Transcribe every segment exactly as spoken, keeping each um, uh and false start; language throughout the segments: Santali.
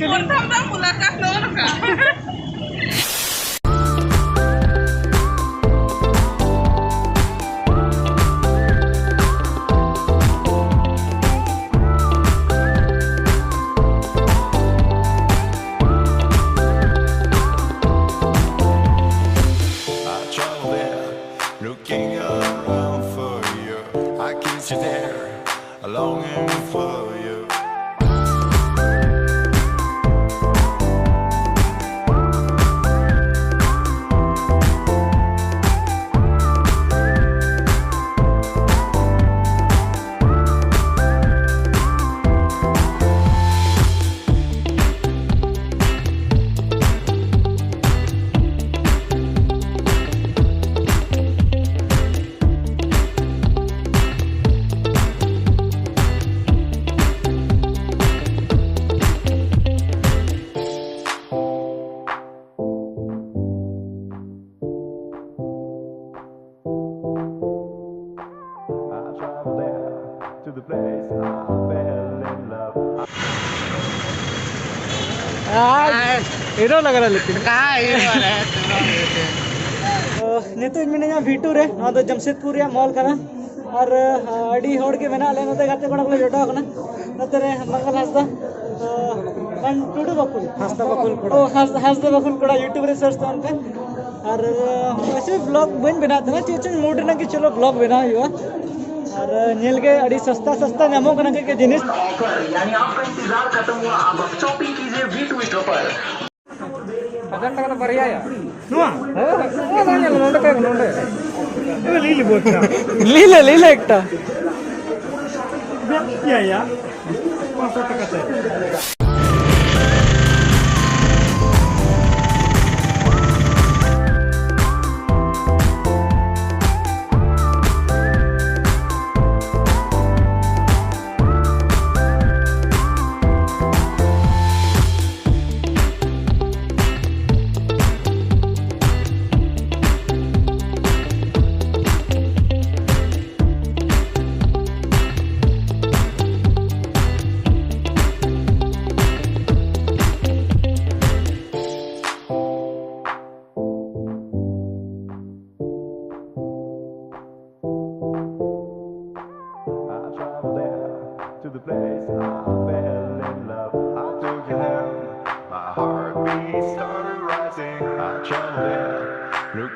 ᱯᱨᱚᱛᱷᱚᱢ ᱫᱚ ᱢᱩᱞᱟᱠᱟᱛ ᱱᱚᱜᱼᱚ ᱱᱚᱝᱠᱟ᱾ I travel there, looking around for you. I can see there, a longing for you. I travel there to the place I fell in love. आज हीरो लग रहा है लेकिन। कहाँ हीरो है? ᱱᱤᱛᱚᱜ ᱤᱧ ᱢᱤᱱᱟᱹᱧᱟ ᱵᱷᱤ ᱴᱩ ᱨᱮ᱾ ᱱᱚᱣᱟ ᱫᱚ ᱡᱟᱢᱥᱮᱫᱽᱯᱩᱨ ᱨᱮᱭᱟᱜ ᱢᱚᱞ ᱠᱟᱱᱟ᱾ ᱟᱨ ᱟᱹᱰᱤ ᱦᱚᱲ ᱜᱮ ᱢᱮᱱᱟᱜ ᱞᱮᱭᱟ ᱱᱚᱛᱮ, ᱜᱟᱛᱮ ᱠᱚᱲᱟ ᱠᱚᱞᱮ ᱡᱚᱴᱟᱣ ᱠᱟᱱᱟ᱾ ᱱᱚᱛᱮ ᱨᱮ ᱢᱚᱝᱜᱚᱞ ᱦᱟᱸᱥᱫᱟ, ᱢᱟᱱ ᱴᱩᱰᱩ ᱵᱟᱠᱷᱩᱞ᱾ ᱦᱟᱸᱥᱫᱟ ᱵᱟᱠᱷᱩᱞ ᱠᱚᱲᱟ᱾ ᱚ, ᱦᱟᱸᱥ-, ᱦᱟᱸᱥᱫᱟ ᱵᱟᱠᱷᱩᱞ ᱠᱚᱲᱟ YouTube ᱨᱮ search ᱛᱟᱵᱚᱱ ᱯᱮ᱾ ᱟᱨ ᱚᱵᱚᱥᱥᱳᱭ vlog ᱵᱟᱹᱧ ᱵᱮᱱᱟᱣ ᱛᱟᱦᱮᱱᱟ, ᱪᱮᱫ ᱪᱚᱝ mood ᱨᱮᱱᱟᱜ ᱜᱮ, ᱪᱚᱞᱚ vlog ᱵᱮᱱᱟᱣ ᱦᱩᱭᱩᱜᱼᱟ᱾ ᱟᱨ ᱧᱮᱞ ᱜᱮ ᱟᱹᱰᱤ ᱥᱚᱥᱛᱟ ᱥᱚᱥᱛᱟ ᱧᱟᱢᱚᱜ ᱠᱟᱱᱟ ᱠᱤ ᱠᱤ ᱡᱤᱱᱤᱥ᱾ ऑफर, यानी आपका इंतजार खत्म हुआ, अब आप शॉपिंग कीजिए वी टू स्टोर पर। ᱦᱟᱡᱟᱨ ᱴᱟᱠᱟ ᱫᱚ ᱵᱟᱨᱭᱟᱭᱟ᱾ ᱱᱚᱣᱟ? ᱦᱳᱭ, ᱦᱳᱭ, ᱱᱚᱣᱟ ᱵᱟᱝ ᱧᱮᱞ, ᱱᱚᱰᱮ ᱠᱷᱚᱡ, ᱱᱚᱰᱮ᱾ ᱮ, ᱞᱤ ᱞᱤ ᱵᱚᱪᱪᱟ᱾ ᱞᱤ ᱞᱮ, ᱞᱤ ᱞᱮ ᱮᱠᱴᱟ᱾ ᱵᱮᱥ ᱜᱮᱭᱟ ᱭᱟ᱾ ᱯᱟᱸᱪᱥᱚ ᱴᱟᱠᱟ ᱛᱮ᱾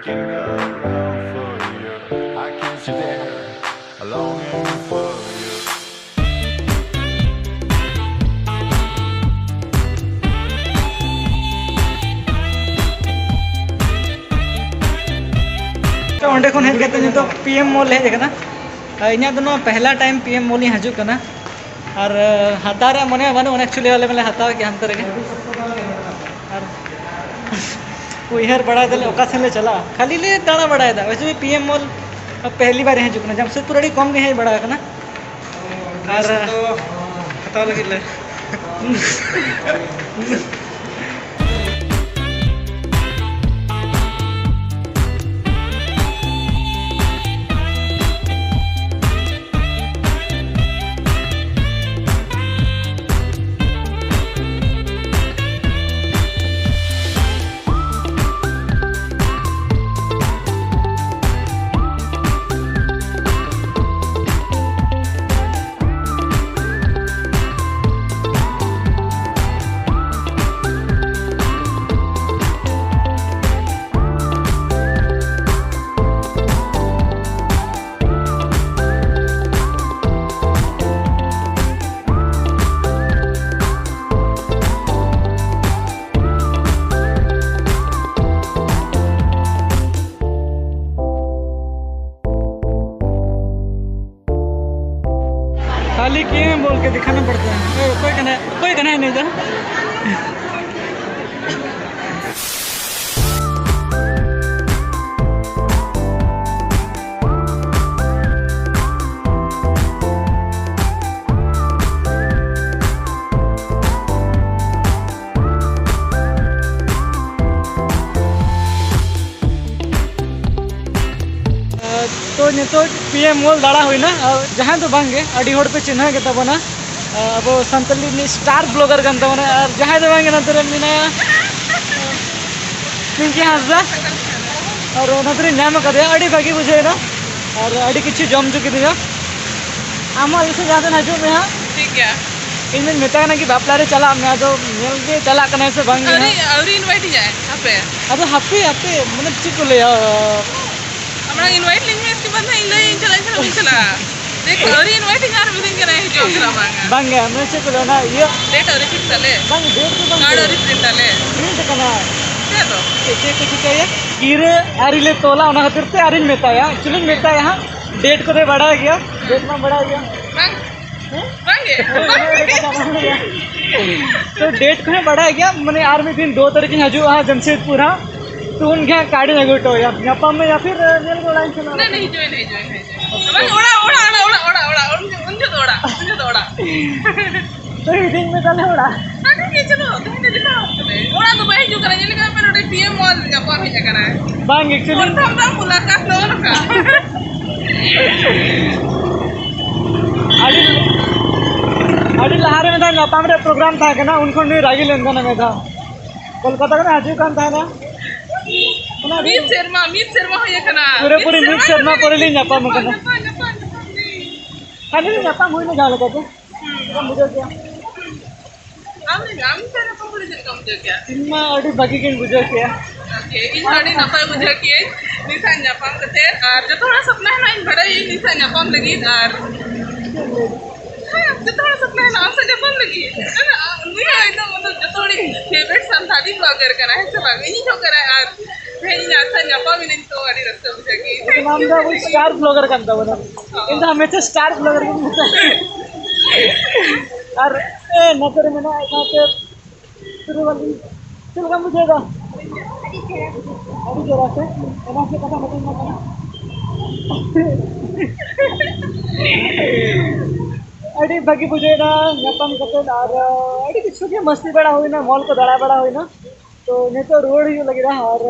Get it up, love for you. I can't sit there, longing for you. ᱛᱚ, ᱚᱸᱰᱮ ᱠᱷᱚᱱ ᱦᱮᱡ ᱠᱟᱛᱮ ᱱᱤᱛᱚᱜ ᱯᱤ ᱮᱢ ᱢᱚᱞ ᱞᱮ ᱦᱮᱡ ᱟᱠᱟᱱᱟ᱾ ᱟᱨ ᱤᱧᱟᱹᱜ ᱫᱚ ᱱᱚᱣᱟ ᱯᱮᱦᱞᱟ ᱴᱟᱭᱤᱢ ᱯᱤ ᱮᱢ ᱢᱚᱞ ᱤᱧ ᱦᱤᱡᱩᱜ ᱠᱟᱱᱟ᱾ ᱟᱨ, ᱟᱨ ᱦᱟᱛᱟᱣ ᱨᱮᱭᱟᱜ ᱢᱚᱱᱮ ᱵᱟᱹᱱᱩᱜᱼᱟ, actually ᱟᱞᱮ ᱢᱟᱞᱮ ᱦᱟᱛᱟᱣ ᱠᱮᱭᱟ ᱦᱟᱱᱛᱮ ᱨᱮᱜᱮ᱾ ᱟᱨ ᱩᱭᱦᱟᱹᱨ ᱵᱟᱲᱟᱭ ᱫᱟᱞᱮ ᱚᱠᱟ ᱥᱮᱱ ᱞᱮ ᱪᱟᱞᱟᱜᱼᱟ, ᱠᱷᱟᱹᱞᱤ ᱞᱮ ᱫᱟᱬᱟ ᱵᱟᱲᱟᱭᱮᱫᱟ᱾ ᱣᱮᱥᱮ ᱵᱷᱤ ᱯᱤ ᱮᱢ ᱢᱚᱞ ᱯᱮᱦᱞᱤ ᱵᱟᱨ ᱦᱤᱡᱩᱜ ᱠᱟᱱᱟ, ᱡᱟᱢᱥᱮᱫᱽᱯᱩᱨ ᱟᱹᱰᱤ ᱠᱚᱢ ᱜᱮ ᱦᱮᱡ ᱵᱟᱲᱟ ᱟᱠᱟᱱᱟ᱾ ᱟᱨ ᱫᱚ ᱦᱟᱛᱟᱣ ᱞᱟᱹᱜᱤᱫ ᱞᱮ᱾ खाली गेम बोल के दिखाना पड़ता है। ए, कोई कहना, कोई कहना है नहीं था। ᱛᱚ, ᱱᱤᱛᱚᱜ ᱯᱤ ᱮᱢ ᱢᱚᱞ ᱫᱟᱬᱟ ᱦᱩᱭᱱᱟ᱾ ᱟᱨ ᱡᱟᱦᱟᱸᱭ ᱫᱚ ᱵᱟᱝᱜᱮ, ᱟᱹᱰᱤ ᱦᱚᱲ ᱯᱮ ᱪᱤᱱᱦᱟᱹᱣ ᱜᱮᱛᱟ ᱵᱚᱱᱟ᱾ ᱟᱵᱚ ᱥᱟᱱᱛᱟᱞᱤ ᱨᱤᱱᱤᱡ ᱥᱴᱟᱨ ᱵᱞᱚᱜᱟᱨ ᱠᱟᱱ ᱛᱟᱵᱚᱱᱟ᱾ ᱟᱨ ᱡᱟᱦᱟᱸᱭ ᱫᱚ ᱵᱟᱝᱜᱮ, ᱱᱚᱛᱮ ᱨᱮ ᱢᱮᱱᱟᱭᱟ ᱯᱤᱝᱠᱤ ᱦᱟᱸᱥᱫᱟ᱾ ᱟᱨ ᱱᱚᱛᱮ ᱨᱮ ᱧᱟᱢ ᱟᱠᱟᱫᱮᱭᱟ, ᱟᱹᱰᱤ ᱵᱷᱟᱹᱜᱤ ᱵᱩᱡᱷᱟᱹᱣ ᱮᱱᱟ᱾ ᱟᱨ ᱟᱹᱰᱤ ᱠᱤᱪᱷᱩ ᱡᱚᱢ ᱦᱚᱪᱚ ᱠᱤᱫᱤᱧᱟ᱾ ᱟᱢ ᱦᱚᱸ ᱟᱞᱮ ᱥᱮᱫ ᱡᱟᱦᱟᱸ ᱥᱮᱫ ᱦᱤᱡᱩᱜ ᱢᱮ ᱦᱟᱸᱜ᱾ ᱴᱷᱤᱠ ᱜᱮᱭᱟ᱾ ᱤᱧ ᱢᱟᱧ ᱢᱮᱛᱟᱭ ᱠᱟᱱᱟ ᱠᱤ ᱵᱟᱯᱞᱟ ᱨᱮ ᱪᱟᱞᱟᱜ ᱢᱮ, ᱟᱫᱚ ᱧᱮᱞ ᱜᱮ ᱪᱟᱞᱟᱜ ᱠᱟᱱᱟᱭ ᱥᱮ ᱵᱟᱝ ᱜᱮ ᱟᱹᱣᱨᱤ ᱦᱟᱸᱜ᱾ ᱟᱹᱣᱨᱤ invite ᱤᱧᱟᱭ ᱦᱟᱯᱮ᱾ ᱟᱫᱚ ᱦᱟᱯᱮ ᱦᱟᱯᱮ, ᱢᱟᱱᱮ ᱪᱮᱫ ᱠᱚ ᱞᱟᱹᱭᱟ? ᱟᱢᱲᱟᱝ invite ᱞᱤᱧ ᱢᱮ, ᱤᱥᱠᱮ ᱵᱟᱫ ᱱᱟᱜ ᱤᱧ ᱞᱟᱹᱭᱟᱹᱧ ᱪᱟᱞᱟᱜ ᱤᱧ ᱪᱟᱞᱟᱜ ᱵᱟᱹᱧ ᱪᱟᱞᱟᱜᱼᱟ᱾ ᱫᱮᱠᱷ, ᱟᱹᱣᱨᱤ invite ᱤᱧ ᱟᱨ ᱢᱤᱛᱟᱹᱧ ᱠᱟᱱᱟᱭ ᱦᱤᱡᱩᱜ ᱟᱢ ᱪᱟᱞᱟᱜ ᱵᱟᱝ? ᱵᱟᱝ ᱜᱮ, ᱢᱟᱱᱮ ᱪᱮᱫ ᱠᱚ ᱞᱟᱹᱭᱟ ᱚᱱᱟ ᱤᱭᱟᱹ? Date ᱟᱹᱣᱨᱤ fix ᱟᱞᱮ᱾ ᱵᱟᱝ, date ᱫᱚ ᱵᱟᱝ card ᱜᱮ᱾ ᱟᱹᱣᱨᱤ print ᱟᱞᱮ᱾ Print ᱟᱠᱟᱱᱟ᱾ ᱪᱮᱫ ᱫᱚ? ᱪᱮᱫ, ᱪᱮᱫ ᱠᱚ ᱪᱤᱠᱟᱹᱭᱟ? ᱜᱤᱨᱟᱹ ᱟᱹᱣᱨᱤ ᱞᱮ ᱛᱚᱞᱟ, ᱚᱱᱟ ᱠᱷᱟᱹᱛᱤᱨ ᱛᱮ ᱟᱹᱣᱨᱤᱧ ᱢᱮᱛᱟᱭᱟ᱾ Actually ᱤᱧ ᱢᱮᱛᱟᱭᱟ ᱦᱟᱸᱜ, date ᱠᱚᱫᱚᱭ ᱵᱟᱲᱟᱭ ᱜᱮᱭᱟ, date ᱢᱟ ᱵᱟᱲᱟᱭ ᱜᱮᱭᱟ᱾ ᱵᱟᱝ᱾ ᱦᱮᱸ? ᱵᱟᱝᱜᱮ᱾ ᱛᱚ, date ᱠᱚᱦᱚᱸ ᱵᱟᱲᱟᱭ ᱜᱮᱭᱟ, ᱢᱟᱱᱮ ᱟᱨ ᱢᱤᱫ ᱫᱤᱱ ᱫᱩ ᱛᱟᱹᱨᱤᱠᱷ ᱤᱧ ᱦᱤᱡᱩᱜᱼᱟ ᱡᱟᱢᱥᱮᱫᱽᱯᱩᱨ ᱦᱟᱸᱜ, ᱛᱚ ᱩᱱ ᱜᱮ ᱦᱟᱸᱜ card ᱤᱧ ᱟᱹᱜᱩ ᱦᱚᱴᱚ ᱟᱭᱟ᱾ ᱧᱟᱯᱟᱢ ᱢᱮ ᱭᱟ ᱯᱷᱤᱨ ᱧᱮᱞ ᱜᱮ ᱚᱲᱟᱜ ᱤᱧ ᱪᱟᱞᱟᱜᱼᱟ᱾ ᱱᱮ, ᱱᱮ, ᱦᱤᱡᱩᱜ ᱟᱭ, ᱱᱮ, ᱦᱤᱡᱩᱜ ᱟᱭ, ᱱᱮ, ᱦᱤᱡᱩᱜ ᱟᱭ᱾ ᱵᱟᱝ, ᱚᱲᱟᱜ, ᱚᱲᱟᱜ, ᱚᱲᱟᱜ, ᱩᱱ ᱡᱚ-, ᱩᱱ ᱡᱚᱦᱚᱜ ᱫᱚ ᱚᱲᱟᱜ, ᱩᱱ ᱡᱚᱦᱚᱜ ᱫᱚ ᱚᱲᱟᱜ᱾ ᱛᱚ, ᱤᱫᱤᱧ ᱢᱮ ᱛᱟᱦᱞᱮ ᱚᱲᱟᱜ᱾ ᱟᱫᱚ ᱪᱮᱫ ᱪᱚ, ᱛᱮᱦᱮᱧ ᱫᱚ ᱪᱮᱫ ᱦᱚᱸ ᱵᱟᱝ ᱠᱟᱱᱟ᱾ ᱚᱲᱟᱜ ᱫᱚ ᱵᱟᱭ ᱦᱤᱡᱩᱜ ᱠᱟᱱᱟ, ᱧᱮᱞ ᱠᱟᱜ ᱯᱮ ᱱᱚᱰᱮ ᱯᱤ ᱮᱢ ᱢᱚᱞ ᱧᱟᱯᱟᱢ ᱦᱮᱡ ᱟᱠᱟᱱᱟᱭ᱾ ᱵᱟᱝ, actually ᱯᱨᱚᱛᱷᱚᱢ ᱫᱚ ᱢᱩᱞᱟᱠᱟᱛ ᱱᱚᱜᱼᱚ ᱱᱚᱝᱠᱟ᱾ ᱟᱹᱰᱤ, ᱟᱹᱰᱤ ᱞᱟᱦᱟᱨᱮ ᱢᱤᱫ ᱫᱷᱟᱣ ᱧᱟᱯᱟᱢ ᱨᱮᱭᱟᱜ program ᱛᱟᱦᱮᱸ ᱠᱟᱱᱟ, ᱩᱱ ᱠᱷᱚᱱ ᱱᱩᱭ ᱨᱟᱹᱜᱤ ᱞᱮᱱ ᱛᱟᱦᱮᱱᱟ ᱢᱤᱫ ᱫᱷᱟᱣ᱾ ᱠᱳᱞᱠᱟᱛᱟ ᱠᱷᱚᱱ ᱦᱤᱡᱩᱜ ᱠᱟᱱ ᱛᱟᱦᱮᱱᱟ᱾ ᱚᱱᱟ ᱢᱤᱫ ᱥᱮᱨᱢᱟ, ᱢᱤᱫ ᱥᱮᱨᱢᱟ ᱦᱩᱭ ᱟᱠᱟᱱᱟ᱾ ᱯᱩᱨᱟᱹᱯᱩᱨᱤ ᱢᱤᱫ ᱥᱮᱨᱢᱟ ᱯᱚᱨᱮ ᱞᱤᱧ ᱧᱟᱯᱟᱢ ᱟᱠᱟᱱᱟ᱾ ᱧᱟᱯᱟᱢ, ᱧᱟᱯᱟᱢ, ᱧᱟᱯᱟᱢ ᱞᱤᱧ᱾ ᱠᱷᱟᱹᱞᱤ ᱧᱟᱯᱟᱢ ᱦᱩᱭᱱᱟ ᱡᱟᱦᱟᱸ ᱞᱮᱠᱟ ᱜᱮ᱾ ᱦᱩᱸ᱾ ᱪᱮᱫ ᱞᱮᱠᱟᱢ ᱵᱩᱡᱷᱟᱹᱣ ᱠᱮᱜᱼᱟ? ᱟᱢ ᱞᱟᱹᱭ ᱢᱮ, ᱟᱢ ᱥᱟᱶ ᱧᱟᱯᱟᱢ ᱠᱟᱛᱮ ᱪᱮᱫ ᱞᱮᱠᱟᱢ ᱵᱩᱡᱷᱟᱹᱣ ᱠᱮᱜᱼᱟ? ᱤᱧ ᱢᱟ ᱟᱹᱰᱤ ᱵᱷᱟᱹᱜᱤ ᱜᱤᱧ ᱵᱩᱡᱷᱟᱹᱣ ᱠᱮᱜᱼᱟ᱾ Okay, ᱤᱧ ᱦᱚᱸ ᱟᱹᱰᱤ ᱱᱟᱯᱟᱭ ᱵᱩᱡᱷᱟᱹᱣ ᱠᱮᱜᱼᱟᱹᱧ ᱱᱩᱭ ᱥᱟᱶ ᱧᱟᱯᱟᱢ ᱠᱟᱛᱮ, ᱟᱨ ᱡᱚᱛᱚ ᱦᱚᱲᱟᱜ ᱥᱚᱯᱱᱚ ᱦᱮᱱᱟᱜᱼᱟ, ᱤᱧ ᱵᱟᱰᱟᱭᱟᱹᱧ ᱱᱩᱭ ᱥᱟᱶ ᱧᱟᱯᱟᱢ ᱞᱟᱹᱜᱤᱫ, ᱟᱨ ᱦᱮᱸ, ᱡᱚᱛᱚ ᱦᱚᱲᱟᱜ ᱥᱚᱯᱱᱚ ᱦᱮᱱᱟᱜᱼᱟ ᱟᱢ ᱥᱟᱶ ᱧᱟᱯᱟᱢ ᱞᱟᱹᱜᱤᱫ᱾ ᱩᱱᱤ ᱦᱚᱸ ᱮᱠᱫᱚᱢ, ᱢᱚᱛᱞᱚᱵ, ᱡᱚᱛᱚ ᱦᱚᱲᱤᱡ favourite ᱥᱟᱱᱛᱟᱲᱤ blogger ᱠᱟᱱᱟᱭ, ᱦᱮᱸ ᱥᱮ ᱵᱟᱝ? ᱤᱧᱤᱡ ᱦᱚᱸ ᱠᱟᱱᱟᱭ, ᱟᱨ ᱛᱮᱦᱮᱧ ᱤᱧ ᱟᱡ ᱥᱟᱶ ᱧᱟᱯᱟᱢ ᱮᱱᱟᱹᱧ ᱛᱚ ᱟᱹᱰᱤ ᱨᱟᱹᱥᱠᱟᱹ ᱵᱩᱡᱷᱟᱹᱣ ᱠᱮᱜᱼᱟᱹᱧ᱾ ᱮᱠᱫᱚᱢ ᱟᱢ ᱫᱚ ᱟᱵᱚ star blogger ᱠᱟᱱ ᱛᱟᱵᱚᱱᱟ᱾ ᱤᱧ ᱫᱚ ᱦᱟᱢᱮᱥᱟ star blogger ᱜᱮᱧ ᱢᱮᱛᱟᱭᱟ᱾ ᱟᱨ, ᱮ, ᱱᱚᱛᱮ ᱨᱮ ᱢᱮᱱᱟᱜᱼᱟ ᱥᱟᱶᱛᱮ ᱥᱩᱨᱩ ᱵᱟᱞᱤ᱾ ᱪᱮᱫ ᱞᱮᱠᱟᱢ ᱵᱩᱡᱷᱟᱹᱣ ᱮᱫᱟ? ᱟᱹᱰᱤ ᱪᱮᱦᱨᱟ ᱥᱮ? ᱚᱱᱟ ᱪᱮᱫ ᱠᱟᱛᱷᱟ ᱢᱤᱫᱴᱮᱱ ᱢᱮᱱᱟᱜ ᱠᱟᱱᱟ? ᱟᱹᱰᱤ ᱵᱷᱟᱹᱜᱤ ᱵᱩᱡᱷᱟᱹᱣ ᱮᱱᱟ ᱧᱟᱯᱟᱢ ᱠᱟᱛᱮ, ᱟᱨ ᱟᱹᱰᱤ ᱠᱤᱪᱷᱩ ᱜᱮ ᱢᱟᱹᱥᱛᱤ ᱵᱟᱲᱟ ᱦᱩᱭᱱᱟ, ᱢᱚᱞ ᱠᱚ ᱫᱟᱬᱟ ᱵᱟᱲᱟ ᱦᱩᱭᱱᱟ᱾ ᱛᱚ ᱱᱤᱛᱚᱜ ᱨᱩᱣᱟᱹᱲ ᱦᱩᱭᱩᱜ ᱞᱟᱹᱜᱤᱫ, ᱟᱨ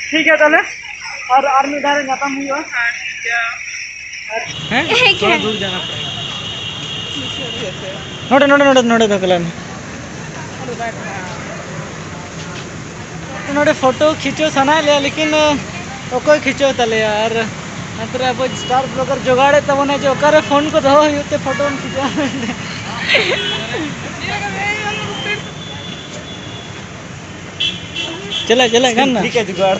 ᱴᱷᱤᱠ ᱜᱮᱭᱟ ᱛᱟᱦᱞᱮ, ᱟᱨ, ᱟᱨ ᱢᱤᱫ ᱫᱷᱟᱣ ᱨᱮ ᱧᱟᱯᱟᱢ ᱦᱩᱭᱩᱜᱼᱟ᱾ ᱦᱮᱸ, ᱴᱷᱤᱠ ᱜᱮᱭᱟ᱾ ᱦᱮᱸ? ᱦᱮᱸ, ᱦᱮᱸ᱾ ᱱᱚᱰᱮ, ᱱᱚᱰᱮ, ᱱᱚᱰᱮ, ᱱᱚᱰᱮ ᱫᱚᱦᱚ ᱠᱟᱞᱟᱭ ᱢᱮ᱾ ᱱᱚᱰᱮ ᱯᱷᱳᱴᱳ ᱠᱷᱤᱪᱟᱹᱣ ᱥᱟᱱᱟᱭᱮᱫ ᱞᱮᱭᱟ, ᱞᱮᱠᱤᱱ ᱚᱠᱚᱭ ᱠᱷᱤᱪᱟᱹᱣ ᱛᱟᱞᱮᱭᱟ? ᱟᱨ ᱱᱚᱛᱮ ᱨᱮ ᱟᱵᱚ star blogger ᱡᱚᱜᱟᱲᱮᱫ ᱛᱟᱵᱚᱱᱟ ᱡᱮ ᱚᱠᱟᱨᱮ ᱯᱷᱳᱱ ᱠᱚ ᱫᱚᱦᱚ ᱦᱩᱭᱩᱜ ᱛᱮ ᱯᱷᱳᱴᱳ ᱵᱚᱱ ᱠᱷᱤᱪᱟᱹᱣᱟ ᱢᱮᱱᱛᱮ᱾ ᱪᱟᱞᱟᱜ ᱪᱟᱞᱟᱜ ᱠᱟᱱ ᱱᱟ᱾ ᱴᱷᱤᱠ ᱜᱮᱭᱟ, ᱡᱩᱜᱟᱲ᱾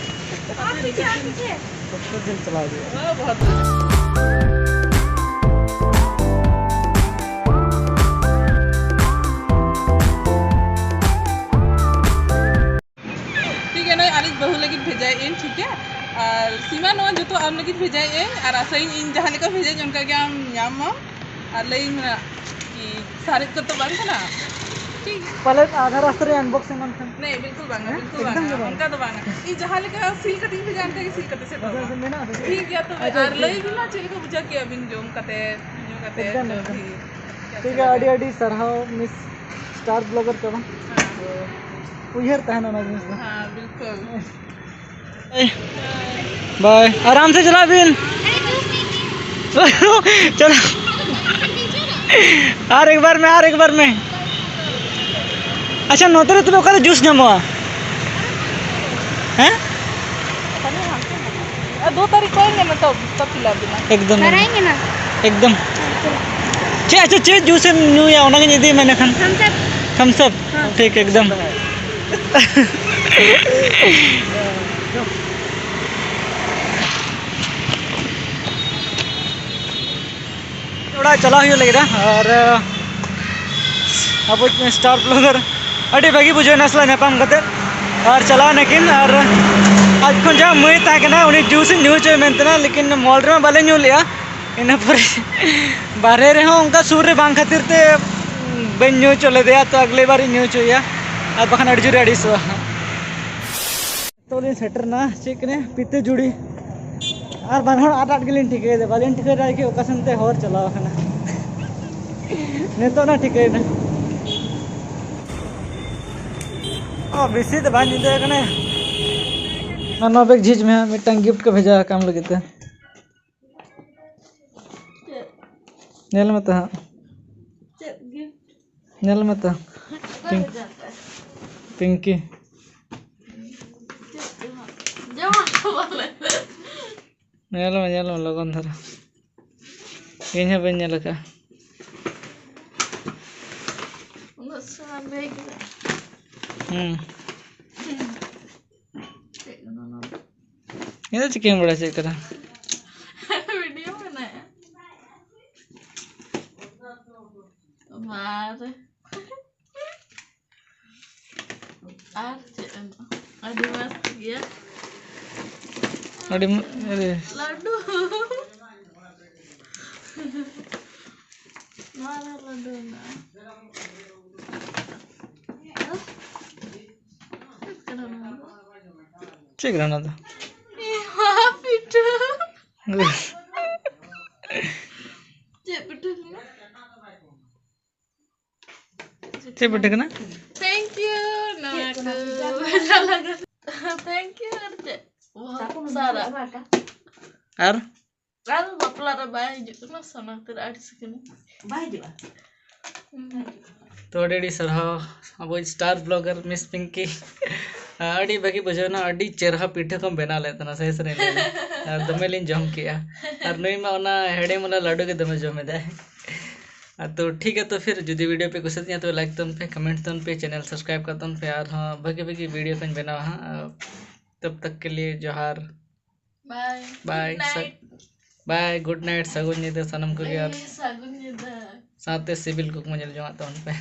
ᱴᱷᱤᱠ ᱜᱮᱭᱟ, ᱱᱚᱜᱼᱚᱭ ᱟᱨ ᱤᱧ ᱵᱟᱹᱦᱩ ᱞᱟᱹᱜᱤᱫ ᱵᱷᱮᱡᱟᱭᱮᱫ ᱟᱹᱧ, ᱴᱷᱤᱠ ᱜᱮᱭᱟ? ᱟᱨ ᱥᱤᱢᱟ, ᱱᱚᱣᱟ ᱡᱚᱛᱚ ᱟᱢ ᱞᱟᱹᱜᱤᱫ ᱵᱷᱮᱡᱟᱭᱮᱫ ᱟᱹᱧ, ᱟᱨ ᱟᱥᱟᱭᱟᱹᱧ ᱤᱧ ᱡᱟᱦᱟᱸ ᱞᱮᱠᱟ ᱵᱷᱮᱡᱟᱧ ᱚᱱᱠᱟ ᱜᱮ ᱟᱢ ᱧᱟᱢ ᱢᱟᱢ᱾ ᱟᱨ ᱞᱟᱹᱭᱟᱹᱧ ᱢᱮ ᱱᱟᱜ ᱠᱤ ᱥᱟᱨᱮᱡ ᱠᱚᱛᱚ ᱵᱟᱝ ᱠᱟᱱᱟ? ᱴᱷᱤᱠ ᱜᱮᱭᱟ᱾ ᱯᱟᱞᱮᱫ ᱟᱫᱷᱟ ᱨᱟᱥᱛᱟ ᱨᱮ unboxing ᱵᱟᱝ ᱠᱷᱟᱱ᱾ ᱱᱮ, ᱵᱤᱞᱠᱩᱞ ᱵᱟᱝᱟ, ᱦᱮᱸ? ᱵᱤᱞᱠᱩᱞ ᱮᱠᱫᱚᱢ ᱵᱟᱝᱟ, ᱜᱮ ᱵᱟᱝ᱾ ᱚᱱᱠᱟ ᱫᱚ ᱵᱟᱝᱟ᱾ ᱤᱧ ᱡᱟᱦᱟᱸ ᱞᱮᱠᱟ ᱥᱤᱞ ᱠᱟᱛᱮᱧ ᱵᱷᱮᱡᱟ, ᱚᱱᱠᱟ ᱜᱮ ᱥᱤᱞ ᱠᱟᱛᱮ ᱥᱮᱴᱮᱨᱚᱜᱼᱟ᱾ ᱟᱪᱪᱷᱟ, ᱢᱮᱱᱟᱜᱼᱟ ᱥᱮ? ᱴᱷᱤᱠ ᱜᱮᱭᱟ ᱛᱚᱵᱮ, ᱟᱪᱪᱷᱟ, ᱟᱨ ᱴᱷᱤᱠ᱾ ᱞᱟᱹᱭ ᱵᱤᱱ ᱱᱟ ᱪᱮᱫ ᱞᱮᱠᱟ ᱵᱩᱡᱷᱟᱹᱣ ᱠᱮᱜᱼᱟ ᱵᱤᱱ ᱡᱚᱢ ᱠᱟᱛᱮ, ᱧᱩ ᱠᱟᱛᱮ, ᱮᱠᱫᱚᱢ, ᱡᱚᱢ ᱮᱠᱫᱚᱢ᱾ ᱴᱷᱤᱠ᱾ ᱴᱷᱤᱠ ᱜᱮᱭᱟ, ᱟᱹᱰᱤ ᱟᱹᱰᱤ ᱥᱟᱨᱦᱟᱣ ᱢᱤᱥ ᱥᱴᱟᱨ ᱵᱞᱚᱜᱟᱨ ᱠᱚ᱾ ᱦᱮᱸ᱾ ᱩᱭᱦᱟᱹᱨ ᱛᱟᱦᱮᱱᱟ ᱚᱱᱟ ᱡᱤᱱᱤᱥ ᱫᱚ᱾ ᱦᱮᱸ, ᱵᱤᱞᱠᱩᱞ᱾ ᱵᱟᱭ, ᱟᱨᱟᱢ ᱥᱮ ᱪᱟᱞᱟᱜ ᱵᱤᱱ᱾ ᱪᱟᱞᱟᱜ᱾ ᱟᱨ ᱮᱠ ᱵᱟᱨ ᱢᱮ, ᱟᱨ ᱮᱠ ᱵᱟᱨ ᱢᱮ᱾ ᱟᱪᱪᱷᱟ, ᱱᱚᱛᱮ ᱨᱮ ᱛᱚᱵᱮ ᱚᱠᱟᱨᱮ ᱡᱩᱥ ᱧᱟᱢᱚᱜᱼᱟ? ᱦᱮᱸ? ᱫᱩ ᱛᱟᱹᱨᱤᱠᱷ ᱠᱚ ᱧᱟᱢᱟ ᱛᱚ, ᱛᱚ ᱯᱤᱞᱟ ᱵᱤᱱᱟ᱾ ᱮᱠᱫᱚᱢ᱾ ᱫᱟᱨᱟᱭ ᱠᱟᱱᱟ᱾ ᱮᱠᱫᱚᱢ᱾ ᱪᱮᱫ, ᱟᱪᱪᱷᱟ, ᱪᱮᱫ ᱡᱩᱥ ᱮᱢ ᱧᱩᱭᱟ, ᱚᱱᱟᱜᱤᱧ ᱤᱫᱤ ᱢᱮ ᱤᱱᱟᱹᱠᱷᱟᱱ᱾ Thumbs up. Thumbs up. ᱦᱮᱸ᱾ ᱴᱷᱤᱠ, ᱮᱠᱫᱚᱢ᱾ ᱚᱲᱟᱜ ᱪᱟᱞᱟᱣ ᱦᱩᱭᱩᱜ ᱞᱟᱹᱜᱤᱫ ᱟᱨ ᱟᱵᱚ ᱥᱴᱟᱨ ᱵᱞᱚᱜᱟᱨ ᱟᱹᱰᱤ ᱵᱷᱟᱹᱜᱤ ᱵᱩᱡᱷᱟᱹᱣ ᱮᱱᱟ ᱥᱟᱞᱟᱜ ᱧᱟᱯᱟᱢ ᱠᱟᱛᱮ᱾ ᱟᱨ ᱪᱟᱞᱟᱣ ᱱᱟᱹᱠᱤᱱ ᱟᱨ ᱟᱡ ᱠᱷᱚᱱ ᱡᱟᱦᱟᱸ ᱢᱟᱹᱭ ᱛᱟᱦᱮᱸ ᱠᱟᱱᱟ ᱩᱱᱤ ᱡᱩᱥ ᱤᱧ ᱧᱩ ᱦᱚᱪᱚᱭ ᱢᱮᱱ ᱛᱮᱱᱟ, ᱞᱮᱠᱤᱱ ᱢᱚᱞ ᱨᱮᱢᱟ ᱵᱟᱞᱮ ᱧᱩ ᱞᱮᱜᱼᱟ᱾ ᱤᱱᱟᱹ ᱯᱚᱨᱮ ᱵᱟᱨᱦᱮ ᱨᱮᱦᱚᱸ ᱚᱱᱠᱟ ᱥᱩᱨ ᱨᱮ ᱵᱟᱝ ᱠᱷᱟᱹᱛᱤᱨ ᱛᱮ ᱵᱟᱹᱧ ᱧᱩ ᱦᱚᱪᱚ ᱞᱮᱫᱮᱭᱟ, ᱛᱚ ᱟᱜᱞᱮ ᱵᱟᱨ ᱤᱧ ᱧᱩ ᱦᱚᱪᱚᱭᱮᱭᱟ, ᱟᱨ ᱵᱟᱠᱷᱟᱱ ᱟᱹᱰᱤ ᱡᱳᱨᱮ ᱟᱹᱲᱤᱥᱚᱜᱼᱟ᱾ ᱱᱤᱛᱚᱜ ᱞᱤᱧ ᱥᱮᱴᱮᱨᱱᱟ ᱪᱮᱫ ᱠᱟᱱᱟ ᱯᱤᱛᱟᱹ ᱡᱩᱲᱤ, ᱟᱨ ᱵᱟᱱᱟ ᱦᱚᱲ ᱟᱴ ᱟᱴ ᱜᱮᱞᱤᱧ ᱴᱷᱤᱠᱟᱹᱭᱮᱫᱟ, ᱵᱟᱹᱞᱤᱧ ᱴᱷᱤᱠᱟᱹ ᱫᱟᱲᱮ ᱠᱮᱫᱟ ᱚᱠᱟ ᱥᱮᱱ ᱛᱮ ᱦᱚᱨ ᱪᱟᱞᱟᱣ ᱟᱠᱟᱱᱟ᱾ ᱱᱤᱛᱚᱜ ᱱᱟ ᱴᱷᱤᱠᱟᱹᱭᱮᱱᱟ᱾ ᱚ, ᱵᱮᱥᱤ ᱫᱚ ᱵᱟᱝ ᱧᱤᱫᱟᱹ ᱟᱠᱟᱱᱟ᱾ ᱟᱨ ᱱᱚᱣᱟ ᱵᱮᱜᱽ ᱡᱷᱤᱡ ᱢᱮ ᱦᱟᱸᱜ, ᱢᱤᱫᱴᱟᱝ ᱜᱤᱯᱷᱴ ᱠᱚ ᱵᱷᱮᱡᱟ ᱟᱠᱟᱫ ᱟᱢ ᱞᱟᱹᱜᱤᱫ ᱛᱮ᱾ ᱪᱮᱫ? ᱧᱮᱞ ᱢᱮ ᱛᱚ ᱦᱟᱸᱜ᱾ ᱪᱮᱫ ᱜᱤᱯᱷᱴ? ᱧᱮᱞ ᱢᱮ ᱛᱚ᱾ ᱚᱠᱚᱭ ᱯᱤᱝ-, ᱵᱷᱮᱡᱟ ᱠᱟᱜᱼᱟ? ᱯᱤᱝᱠᱤ᱾ ᱪᱮᱫ ᱡᱚᱢᱟᱜ? ᱡᱚᱢᱟᱜ ᱠᱚ ᱵᱚᱞᱮ᱾ ᱧᱮᱞ ᱢᱮ, ᱧᱮᱞ ᱢᱮ ᱞᱚᱜᱚᱱ ᱫᱷᱟᱨᱟ᱾ ᱤᱧ ᱦᱚᱸ ᱵᱟᱹᱧ ᱧᱮᱞ ᱟᱠᱟᱫᱼᱟ᱾ ᱦᱩᱸ᱾ ᱪᱮᱫ ᱠᱟᱱᱟ ᱱᱚᱣᱟ ᱫᱚ? ᱤᱧ ᱫᱚ ᱪᱤᱠᱟᱹᱧ ᱵᱟᱲᱟᱭᱟ ᱪᱮᱫ ᱠᱟᱱᱟ? ᱵᱷᱤᱰᱤᱭᱳ ᱢᱮᱱᱟᱭᱟ᱾ ᱢᱟᱨᱮ᱾ ᱟᱨ ᱪᱮᱫ ᱮᱢ? ᱟᱹᱰᱤ ᱢᱚᱡᱽ ᱜᱮᱭᱟ᱾ ᱟᱹᱰᱤ ᱢᱚ-, ᱟᱹᱰᱤ ᱞᱟᱹᱰᱩ᱾ ᱱᱚᱣᱟ ᱨᱮ ᱞᱟᱹᱰᱩ ᱢᱮᱱᱟᱜᱼᱟ᱾ ᱪᱮᱫ ᱠᱟᱱᱟ ᱱᱚᱣᱟ ᱫᱚ? ᱪᱮᱫ ᱠᱟᱱᱟ ᱱᱚᱣᱟ ᱫᱚ? ᱮ ᱢᱟ ᱯᱤᱴᱷᱟᱹ᱾ ᱪᱮᱫ ᱯᱤᱴᱷᱟᱹ ᱠᱟᱱᱟ? ᱪᱮᱫ ᱯᱤᱴᱷᱟᱹ ᱠᱟᱱᱟ? Thank you, ᱱᱚᱣᱟ ᱠᱚ᱾ Thank you, ᱟᱨ ᱪᱮᱫ? ᱥᱟᱨᱟ᱾ ᱟᱨ? ᱟᱨ ᱵᱟᱯᱞᱟ ᱨᱮ ᱵᱟᱭ ᱦᱤᱡᱩᱜ ᱠᱟᱱᱟ, ᱥᱚᱱᱟᱛᱤ ᱨᱮ ᱟᱹᱲᱤᱥ ᱠᱟᱱᱟ᱾ ᱵᱟᱭ ᱦᱤᱡᱩᱜᱼᱟ? ᱦᱩᱸ᱾ ᱛᱚ, ᱟᱹᱰᱤ ᱟᱹᱰᱤ ᱥᱟᱨᱦᱟᱣ ᱟᱵᱚ star vlogger Miss Pinky᱾ ᱟᱹᱰᱤ ᱵᱷᱟᱹᱜᱤ ᱵᱩᱡᱷᱟᱹᱣ ᱮᱱᱟ, ᱟᱹᱰᱤ ᱪᱮᱨᱦᱟ ᱯᱤᱴᱷᱟᱹ ᱠᱚᱢ ᱵᱮᱱᱟᱣ ᱞᱮᱫ ᱛᱟᱦᱮᱱᱟ, ᱥᱟᱹᱨᱤ ᱥᱟᱹᱨᱤ ᱞᱟᱹᱭ ᱢᱮ᱾ ᱟᱨ ᱫᱚᱢᱮ ᱞᱤᱧ ᱡᱚᱢ ᱠᱮᱜᱼᱟ᱾ ᱟᱨ ᱱᱩᱭ ᱢᱟ ᱚᱱᱟ ᱦᱮᱲᱮᱢ ᱵᱟᱞᱟ ᱞᱟᱹᱰᱩ ᱜᱮ ᱫᱚᱢᱮ ᱡᱚᱢ ᱮᱫᱟᱭ᱾ ᱟᱨ ᱛᱚ ᱴᱷᱤᱠ ᱜᱮᱭᱟ, ᱛᱚ ᱯᱷᱤᱨ ᱡᱩᱫᱤ video ᱯᱮ ᱠᱩᱥᱤᱭᱟᱫ ᱛᱤᱧᱟ ᱛᱚ like ᱛᱟᱵᱚᱱ ᱯᱮ, comment ᱛᱟᱵᱚᱱ ᱯᱮ, channel subscribe ᱠᱟᱜ ᱛᱟᱵᱚᱱ ᱯᱮ, ᱟᱨᱦᱚᱸ ᱵᱷᱟᱹᱜᱤ ᱵᱷᱟᱹᱜᱤ video ᱠᱚᱧ ᱵᱮᱱᱟᱣᱟ ᱦᱟᱸᱜ᱾ ᱛᱚᱵ ᱛᱚᱠ ᱠᱮ ᱞᱤᱭᱮ ᱡᱚᱦᱟᱨ᱾ Bye. Bye. Good night. Bye, good night, ᱥᱟᱹᱜᱩᱱ ᱧᱤᱫᱟᱹ ᱥᱟᱱᱟᱢ ᱠᱚᱜᱮ, ᱟᱨ ᱥᱟᱹᱜᱩᱱ ᱧᱤᱫᱟᱹ᱾ ᱥᱟᱶᱛᱮ ᱥᱤᱵᱤᱞ ᱠᱚᱠᱢᱚ ᱧᱮᱞ ᱡᱚᱝᱟᱜ ᱛᱟᱵᱚᱱ ᱯᱮ᱾